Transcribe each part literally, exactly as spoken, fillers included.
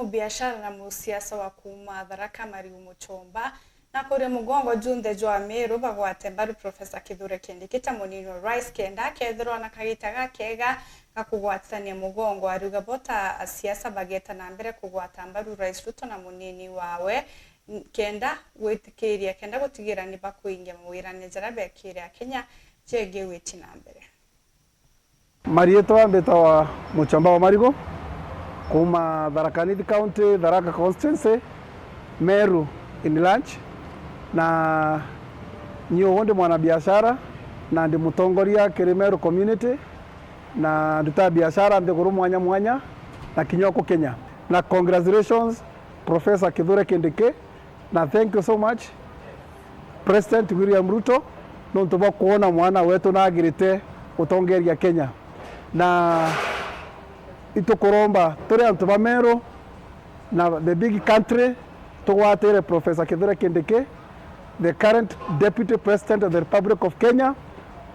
Mubiashara na musiasa wa kuuma Tharaka Marigu Muchomba na kuria mugongo junthe jwa Meru bagwate mbaru Professor Kithure Kindiki ta munini wa rais kenda akethirwa na kagita gakega ga kugwatithania mugongo. Ariuga bo ta asiasa bageta na mbere kugwata mbaru Rais Ruto na munini wawe n-, kenda gwitikiria, kenda gutigira ni bakuingia mawirane jaria bekire Akenya jegii witi na mbere. Mariitwa mbitawa Muchomba wa Marigu, kuuma Tharaka Nithi County, Tharaka Constituency, Meru in large. Na ni ugu ndi mwanabiashara na ndi mutongoria kiri Meru community, na ndutaa biashara nthiguru mwanya mwanya na kinya uku Kenya. Na congratulations Professor Kithure Kindiki, na thank you so much President William Ruto, nontu bwa kwona mwana wetu nagirite gutongeria Kenya. Na itukuromba turi antu ba Meru na the big country, tugwatire Professor Kithure Kindiki, the current Deputy President of the Republic of Kenya,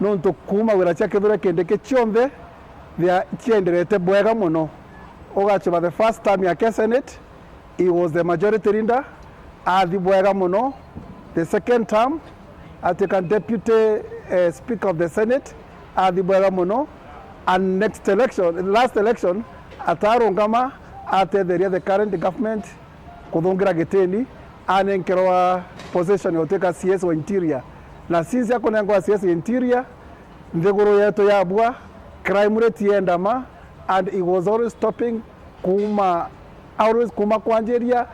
nontu kuuma wira cia Kithure Kindiki cionthe thia-, cienderete bwega mono. Ugachiba the first term yake Senate, he was the majority leader, athi bwega mono. The second term, atuika deputy, eh, speaker of the Senate, athi bwega mono. And next election, last election, atarungama atetheria the current government kuthungira gitini, anenkerwa position ya gutuika C S wa interior. Na since akunengwa C S interior, nthiguru yetu yabua, crime rate yenda ma, and he was always stopping kuuma, always kuuma kwanjiria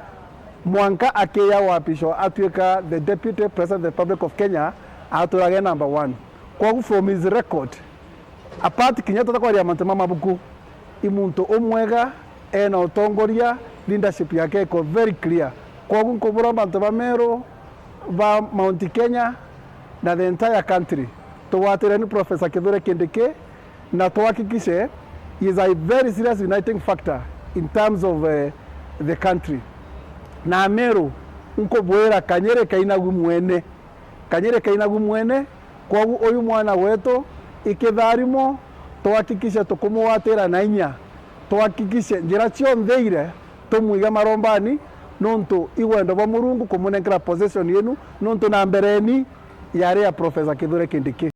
mwanka akiya wapisho atuika the Deputy President of the Republic of Kenya, aturaga e number one. Kwogu from his record, apart kinya tutakwaria mantu ma mabuku, i muntu umwega, ena utongoria, leadership yake iko very clear. Kwogu nkubura mantu ba Meru, ba Mount Kenya na the entire country, tugwatireni Professor Kithure Kindiki, na tuhakikishe he is a very serious uniting factor in terms of, eh, the country. Na Meru nkubwira, kanyiri kainagu mwene, kanyiri kainagu mwene. Kwogu uyu mwana wetu ikitharimo, tuhakikishe tukumugwatira na inya, tuhakikishe njira cionthe ire tumwige marombani, nontu i wendo bwa Murungu kumunenkera position yenu, nontu na mbereni yari ya Professor Kithure Kindiki.